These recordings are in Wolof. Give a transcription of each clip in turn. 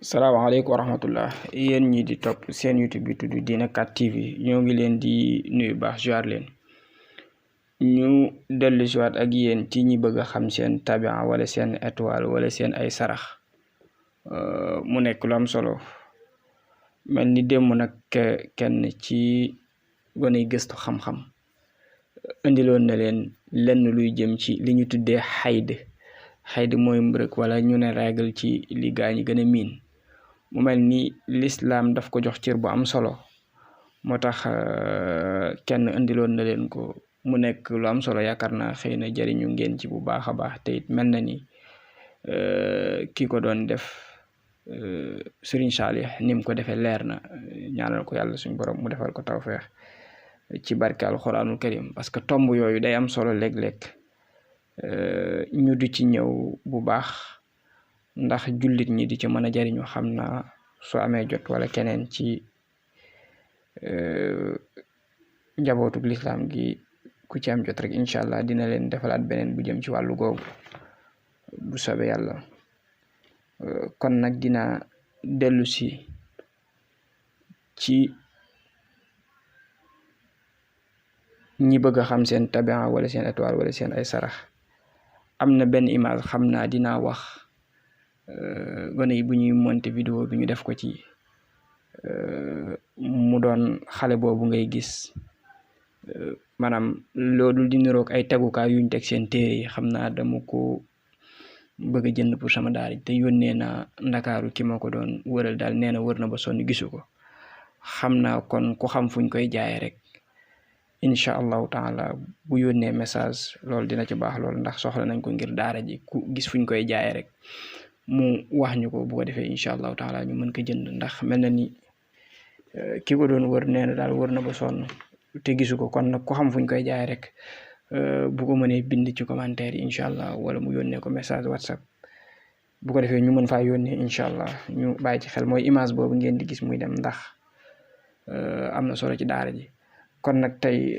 salaamaaleykum wa rahmatullah yéen ñi di topp seen YouTube bi tudd Dina 4 TV ñoo ngi leen di nuyu baax ziar leen ñu dellu si waat ak yéen ci ñi bëgg a xam seen tabia wala seen étoile wala seen ay sarax mu nekk lu am solo mel ni démb nag kenn ci gone yi gëstu xam-xam indiloon na leen lenn luy jëm ci li ñu tuddee xayd mooy mbërëk wala ñu ne règle ci li gaa ñi gën a miin mu mel ni lislaam daf ko jox cër bu am solo moo tax kenn indiloon na leen ko mu nekk lu am solo yaakaar naa xëy na jëriñu ngeen ci bu baax a baax te it mel na ni kii ko doon def Serigne Saliou ni mu ko defee leer na ñaanal ko yàlla suñu borom mu defal ko tawfeex ci barke alxuraanul karim parce que tomb yooyu day am solo léeg-léeg ñu di ci ñëw bu baax ndax jullit ñi di ci mën a jariñu xam naa soo amee jot wala keneen ci njabootug lislaam gi ku ci am jot rek incha allah dina leen defalaat beneen bu jëm ci wàllu googu bu soobee yàlla kon nag dina dellu si ci ñi bëgg a xam seen tabia wala seen étoile wala seen ay sarax am na benn image xam naa dinaa wax gone yi bu ñuy monter vidéo bi ñu def ko ci mu doon xale boobu ngay gis maanaam loolu di niroog ay tegukaay yuñ teg seen téere yi xam naa dama ko bëgg a jënd pour sama daara te yónnee naa ndakaaru ki ma ko doon wëral daal nee na wër na ba sonn gisu ko xam naa kon ku xam fuñ koy jaayee rek incha allahu taala bu yónnee message loolu dina ci baax loolu ndax soxla nañ ko ngir daara ji ku gis fuñ koy jaayee rek mu wax ñu ko bu ko defee incha allahu taala ñu mën ko jënd ndax mel na ni ki ko doon wër nee na daal wër na ba sonn te gisu ko kon nag ku xam fuñ koy jaayee rek bu ko mënee bind ci commentaire yi incha allah wala mu yónnee ko message WhatsApp bu ko defee ñu mën faa yónnee incha allah ñu bàyyi ci xel mooy image boobu ngeen di gis muy dem ndax am na solo ci daara ji. kon nag tey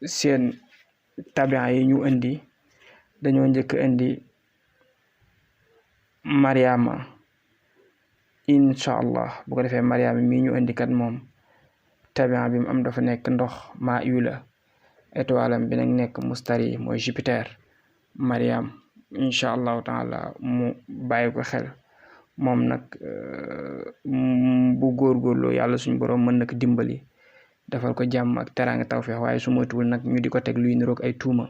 seen tabia yi ñu indi dañoo njëkk indi Mariama incha allah bu ko defee Mariama mii ñu indi kat moom tabia bi mu am dafa nekk ndox maa yu la étoile am bi nag nekk mustari mooy Jupiter Mariam incha allahu taala mu bàyyi ko xel moom nag bu góorgóorloo yàlla suñu borom mën na ko dimbali. defal ko jàmm ak teraanga tawfeex waaye su moytuwul nag ñu di ko teg luy niroog ay tuuma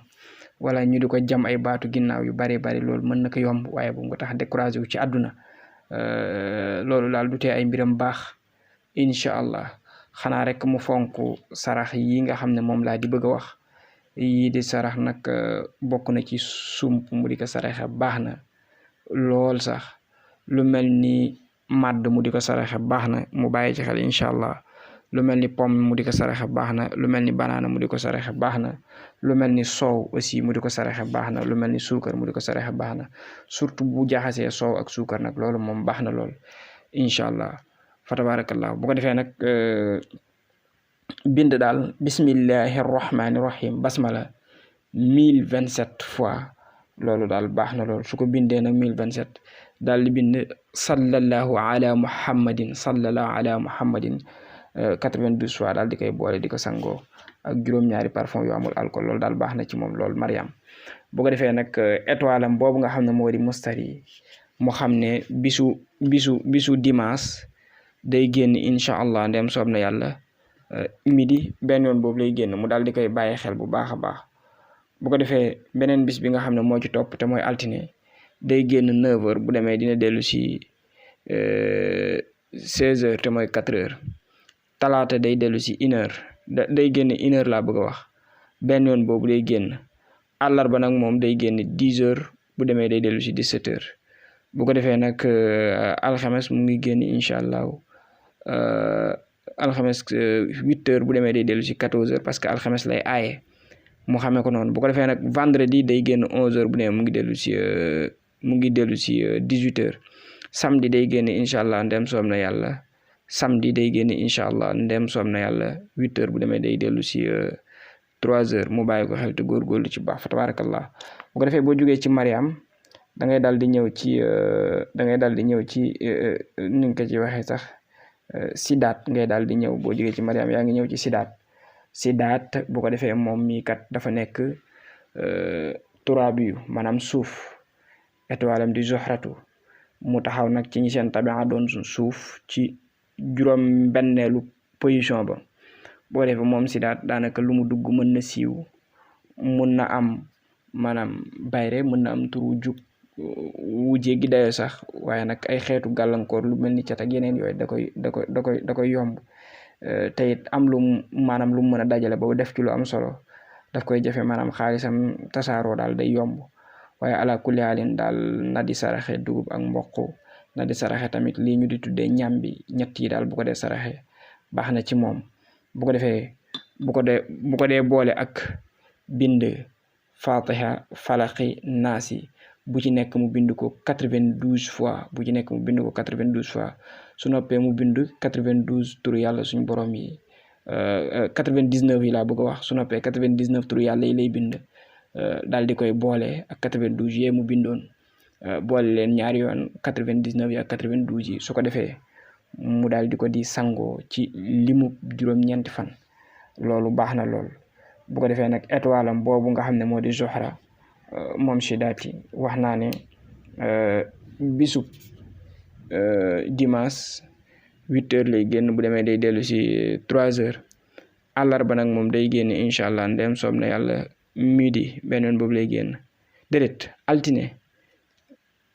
wala ñu di ko jam ay baatu ginnaaw yu bari loolu mën na ko yomb waaye bu nga tax découragé wu ci àdduna loolu daal du tee ay mbiram baax incha allah xanaa rek mu fonk sarax yi nga xam ne moom laa di bëgg a wax yii di sarax nag bokk na ci sump mu di ko saraxe baax na lool sax lu mel ni màdd mu di ko saraxe baax na mu bàyyi ci xel incha allah lu mel ni pomme mu di ko saraxe baax na lu mel ni banaana mu di ko saraxe baax na lu mel ni soow aussi mu di ko saraxe baax na lu mel ni suukar mu di ko saraxe baax na surtout bu jaxasee soow ak suukar nag loolu moom baax na lool incha allah fa tabarakallah bu ko defee nag bind daal bismillahi rahmani rahim basmala 1027 fois loolu daal baax na lool su ko bindee nag 1027 daal di bind sallallahu ala muhammadin 92 fois daal di koy boole di ko sangoo ak juróom-ñaari parfum yu amul alcool loolu daal baax na ci moom loolu Mariam bu ko defee nag étoile am boobu nga xam ne moo di mustari mu xam ne bisu dimanche day génn incha allah ndem soob na yàlla midi benn yoon boobu lay génn mu daal di koy bàyyi xel bu baax a baax bu ko defee beneen bis bi nga xam ne moo ci topp te mooy altine day génn 9h bu demee dina dellu si 16h te mooy 4h. talaata day dellu si 1h day génn 1h laa bëgg a wax benn yoon boobu day génn àllarba nag moom day génn 10h bu demee day dellu si 17h bu ko defee nag alxames mu ngi génn incha allah alxames 8h bu demee day dellu si 14h parce que alxames lay aaye mu xamee ko noonu bu ko defee nag vendredi day génn 11h bu demee mu ngi dellu si 18h samedi day génn incha allah ndem soob na yàlla. samedi day génn incha allah ndem soom na yàlla 8h bu demee day dellu si 3h mu bàyyi ko xel te góorgóorlu ci baax fa tabarakallah bu ko defee boo jógee ci Mariam da ngay daal di ñëw ci ni nga ko ci waxee sax sidaat ngay daal di ñëw boo jógee ci Mariam yaa ngi ñëw ci sidaat bu ko defee moom mii kat dafa nekk turaabi yu maanaam suuf étoile am di Zuhratu mu taxaw nag ci ñi seen tabia doon suuf ci juróom benneelu position ba bu ko defee moom sidaat daanaka lu mu dugg mën na siiw mun na am maanaam bayre mën na am turu jug wu jéggi dayoo sax waaye nag ay xeetu gàllankoor lu mel ni cat ak yeneen yooyu da koy yomb te it am lu maanaam lu mu mën a dajale ba def ci lu am solo daf koy jafe maanaam xaalisam tasaaroo daal day yomb waaye ala kulli haalin daal na di saraxe dugub ak mboq na di saraxe tamit lii ñu di tuddee ñambi ñett yi daal bu ko dee saraxe baax na ci moom bu ko defee bu ko dee boole ak bind fatiha falaqi naasi bu ci nekk mu bind ko 92 fois bu ci nekk mu bind ko 92 fois su noppee mu bind 92 turu yàlla suñ borom yi 99 yi laa bëgg a wax su noppee 99 turu yàlla yi lay bind daal di koy boole ak 92 yee mu bindoon boole leen ñaari yoon 99 yi ak 92 yi su ko defee mu daal di ko di sangoo ci limu juróom-ñeenti fan loolu baax na lool bu ko defee nag étoile am boobu nga xam ne moo di Zuhra moom Sidaati wax naa ne bisub dimanche 8h lay génn bu demee day dellu si 3h àllarba nag moom day génn incha allah ndem soob na yàlla midi benn yoon boobu lay génn déedéet altine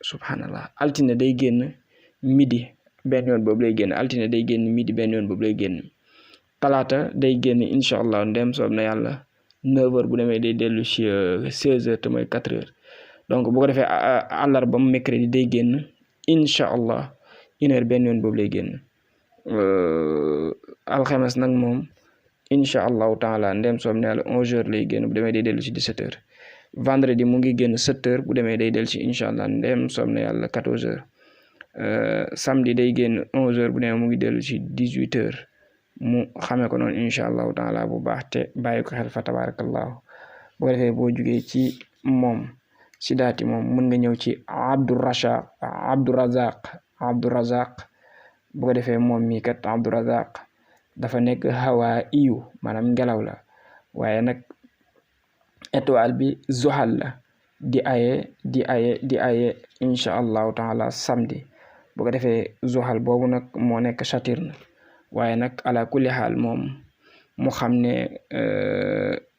subhanallah altine day génn midi benn yoon boobu lay génn altine day génn midi benn yoon boobu lay génn talaata day génn incha allah ndem soob na yàlla 9h bu demee day dellu si 16h te mooy 4h donc bu ko defee àllarba mercredi day génn incha allah 1h benn yoon boobu lay génn alxames nag moom incha allahu taala ndem soob na yàlla 11h lay génn bu demee day dellu si 17h vendredi mu ngi génn 7h bu demee day dellu si incha allah ndem soob na yàlla 14h samedi day génn 11h bu demee mu ngi dellu si 18h. mu xamee ko noonu incha allahu taala bu baax te bàyyi ko xel fa tabarakallahu bu ko defee boo jugee ci moom Sidaati moom mën nga ñëw ci Abdurazaq bu ko defee moom mii kat Abdurazaq dafa nekk hawa iyu maanaam ngelaw la waaye nag étoile bi Zuhal la di aye incha allahu taala samedi bu ko defee Zuhal boobu nag moo nekk Saturne waaye nag ala kulli xaal moom mu xam ne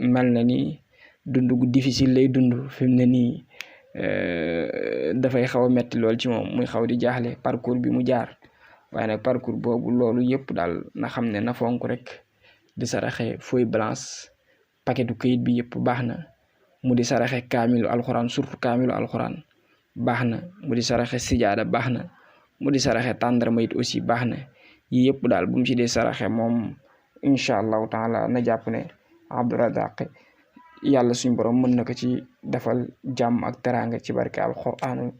mel na ni dund gu difficile lay dund fi mu ne nii dafay xaw a metti lool ci moom muy xaw di jaaxle parcours bi mu jaar waaye nag parcours boobu loolu yëpp daal na xam ne na fonk rek di saraxe feuille blanche paquetu këyit bi yëpp baax na mu di saraxe kaamilu alxuraan surtout kaamilu alxuraan baax na mu di saraxe sijaada baax na mu di saraxe tàndarma it aussi baax na yii yëpp daal bu mu ci dee saraxe moom incha allahu taala na jàpp ne Abdurazaq yàlla suñ borom mën na ko ci defal jàmm ak teraanga ci barke alquraanul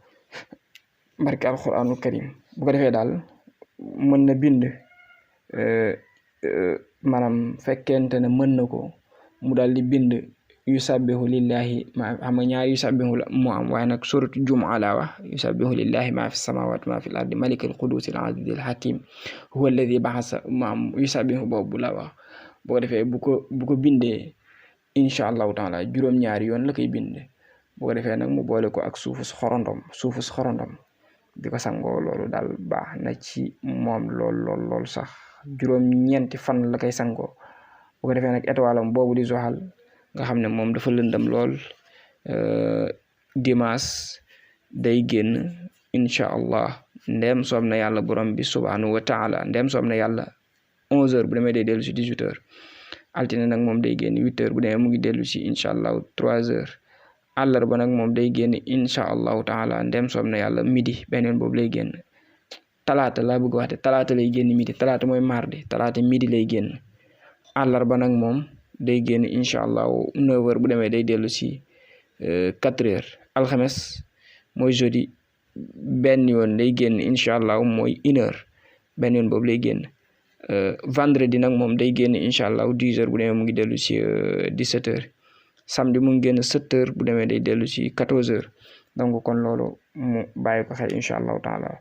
karim bu ko defee daal mën na bind maanaam fekkente ne mën na ko mu daal di bind yusabbihu lillahi ma xam nga ñaar yusabbihu la moo am waaye nag suratu jumaa laa wax yusabbihu lillahi ma fi samawati ma fi l ardi malik al qudus al aziz al hakim huwa alladi baxasa maam yusabbihu boobu laa wax bu ko defee bu ko bindee incha allahu taala juróom-ñaari yoon la koy bind bu ko defee nag mu boole ko ak suufus xorondom di ko sangoo loolu daal baax na ci moom lool sax juróom-ñeenti fan la koy sangoo bu ko defee nag étoile am boobu di Zuhal nga xam ne moom dafa lëndam lool dimanche day génn incha allah ndem soob na yàlla borom bi subhanahu wa taala ndem soob na yàlla 11h bu demee day dellu si 18h altine nag moom day génn 8h bu demee mu ngi dellu si incha allah 3h àllarba nag moom day génn incha allahu taala ndem soob na yàlla midi beneen boobu lay génn talaata laa bëgg waxte talaata lay génn midi talaata mooy mardi talaata midi lay génn àllarba nag moom day génn incha allahu 9h bu demee day dellu si 4h alxames mooy jeudi benn yoon lay génn incha allahu mooy 1h benn yoon boobu lay génn vendredi nag moom day génn incha allahu 10h bu demee mu ngi dellu si 17h samedi mu ngi génn 7h bu demee day dellu si 14h donc kon loolu mu bàyyi ko xel incha allahu taala.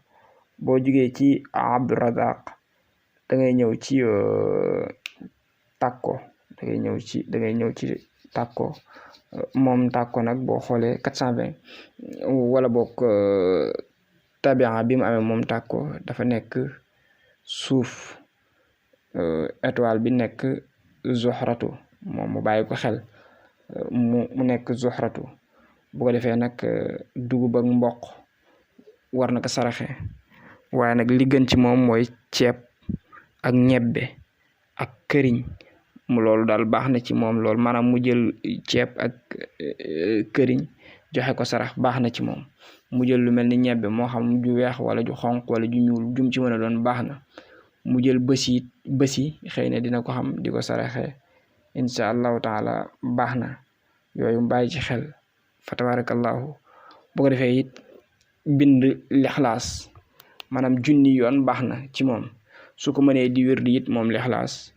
boo jugee ci Abdurazaq da ngay ñëw ci Takko da ngay ñëw ci Takko moom Takko nag boo xoolee 420 wala boog tabian bi mu amee moom Takko dafa nekk suuf étoile bi nekk Zuhratu moom mu bàyyi ko xel mu nekk Zuhratu. bu ko defee nag dugub ak mboq war na ko saraxe waaye nag li gën ci moom mooy ceeb ak ñebbe ak këriñ mu loolu daal baax na ci moom lool maanaam mu jël ceeb ak këriñ joxe ko sarax baax na ci moom. mu jël lu mel ni ñebbe moo xam ju weex wala ju xonq wala ju ñuul jum ci mën a doon baax na. mu jël bësi xëy na dina ko xam di ko saraxe incha allahu taala baax na. yooyu mu bàyyi ci xel fa tabarakallahu. bu ko defee it bind lixlaas maanaam junni yoon baax na ci moom su ko mënee di wér di it moom lixlaas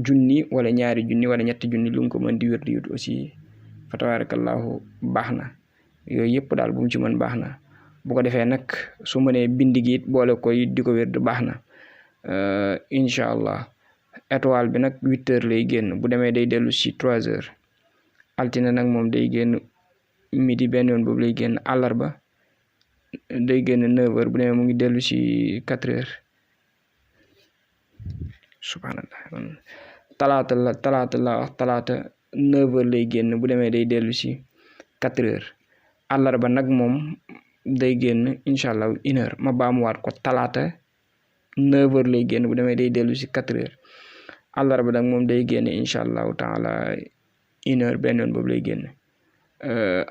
junni wala ñaari junni wala ñetti junni lu mu ko mën di wér di it aussi fa tabarakallahu baax na. yooyu yëpp daal bu mu ci mën baax na. bu ko defee nag su mënee bind gi it boole koy di ko wér di baax na incha allah. étoile bi nag 8h lay génn bu demee day dellu si 3h. altine nag moom day génn midi benn yoon boobu lay génn. àllarba day génn 9h bu demee mu ngi dellu si 4h. subhanallah. talaata 9h lay génn bu demee day dellu si 4h. àllarba nag moom day génn incha allah 1h ma baamuwaat ko talaata 9h lay génn bu demee day dellu si 4h. àllarba nag moom day génn incha allahu taala 1h benn yoon boobu lay génn.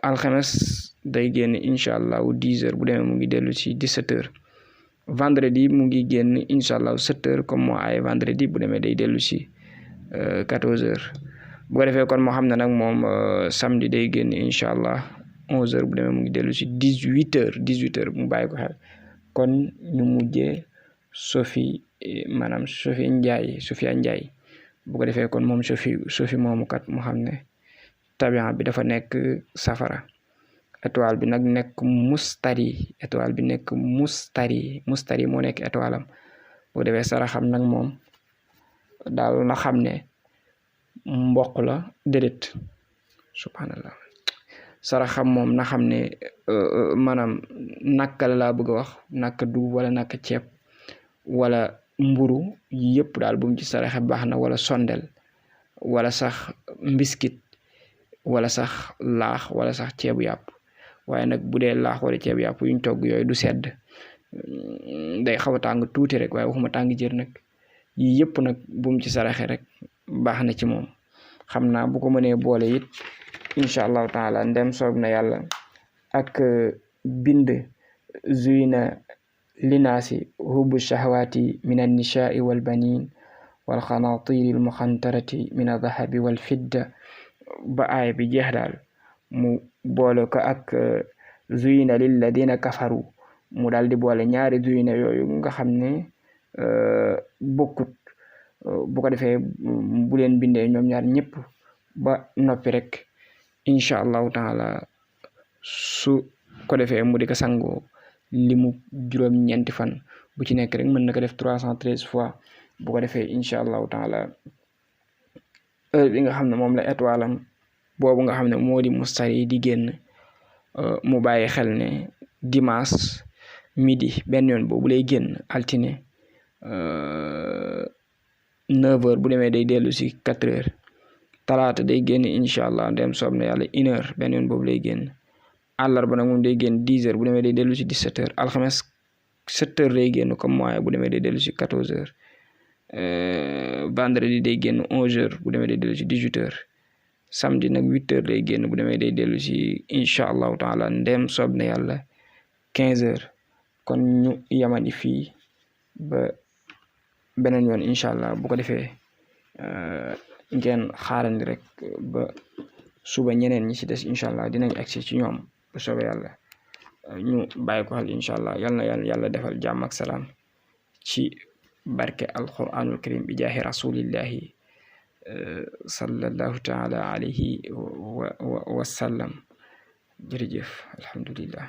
alxames day génn incha allahu 10h bu demee mu ngi dellu si 17h. vendredi mu ngi génn incha allahu 7h comme moo ay vendredi bu demee day dellu si 14h. bu ko defee kon moo xam ne nag moom samedi day génn incha allah 11h bu demee mu ngi dellu si 18h mu bàyyi ko xel. kon ñu mujjee Sofia Ndiaye bu ko defee kon moom Sophie moomu kat mu xam ne tabian bi dafa nekk safara. étoile bi nag nekk mustari moo nekk étoile am. bu ko defee saraxam nag moom daal na xam ne mboq la déedéet subhanallah. saraxam moom na xam ne maanaam nakka la laa bëgg a wax nakka dugub wala nakka ceeb wala mburu yëpp daal bu mu ci saraxe baax na. wala sondel wala sax mbiskit wala sax laax wala sax ceebu yàpp. waaye nag bu dee laax wala ceebu yàpp yuñ togg yooyu du sedd day xaw a tàng tuuti rek waaye waxuma tàng jër nag. yii yëpp nag bu mu ci saraxe rek baax na ci moom. xam naa bu ko mënee boole it incha allahu taala ndem soob na yàlla ak bind zuyina linaasi hubbu shahwaati min annishaai walbanin walxanaatiri almuxantarati min aldahabi walfidda ba aaya bi jeex daal mu boole ko ak zuyina lilladina kafaru mu daal di boole ñaari zuyina yooyu nga xam ne bokkut. bu ko defee bu leen bindee ñoom ñaar ñëpp ba noppi rek incha allahu taala su ko defee mu di ko sangoo limu juróom-ñeenti fan bu ci nekk rek mën na ko def 313 fois. bu ko defee incha allahu taala heure bi nga xam ne moom la étoile am boobu nga xam ne moo di mustari di génn mu bàyyi xel ne dimanche midi benn yoon boobu lay génn. altine 9h bu demee day dellu si 4h. talaata day génn incha allah dem soob na yàlla 1h benn yoon boobu lay génn. àllarba nag moom day génn 10h bu demee day dellu si 17h. alxames 7h lay génn comme moyen bu demee day dellu si 14h. vendredi day génn 11h bu demee day dellu si 18h. samedi nag 8h lay génn bu demee day dellu si incha allahu taala ndem soob na yàlla 15h. kon ñu yamani fii ba beneen yoon incha allah bu ko defee ngeen xaarandi rek ba suba ñeneen ñi ci des incha allah dinañ agsi ci ñoom bu soobee yàlla ñu bàyyi ko xel incha allah yal na yàlla defal jàmm ak salaam ci barke alquranul karim bi jaahi rasulillahi sallallahu taala alayhi wa sallam jërëjëf alhamdulillah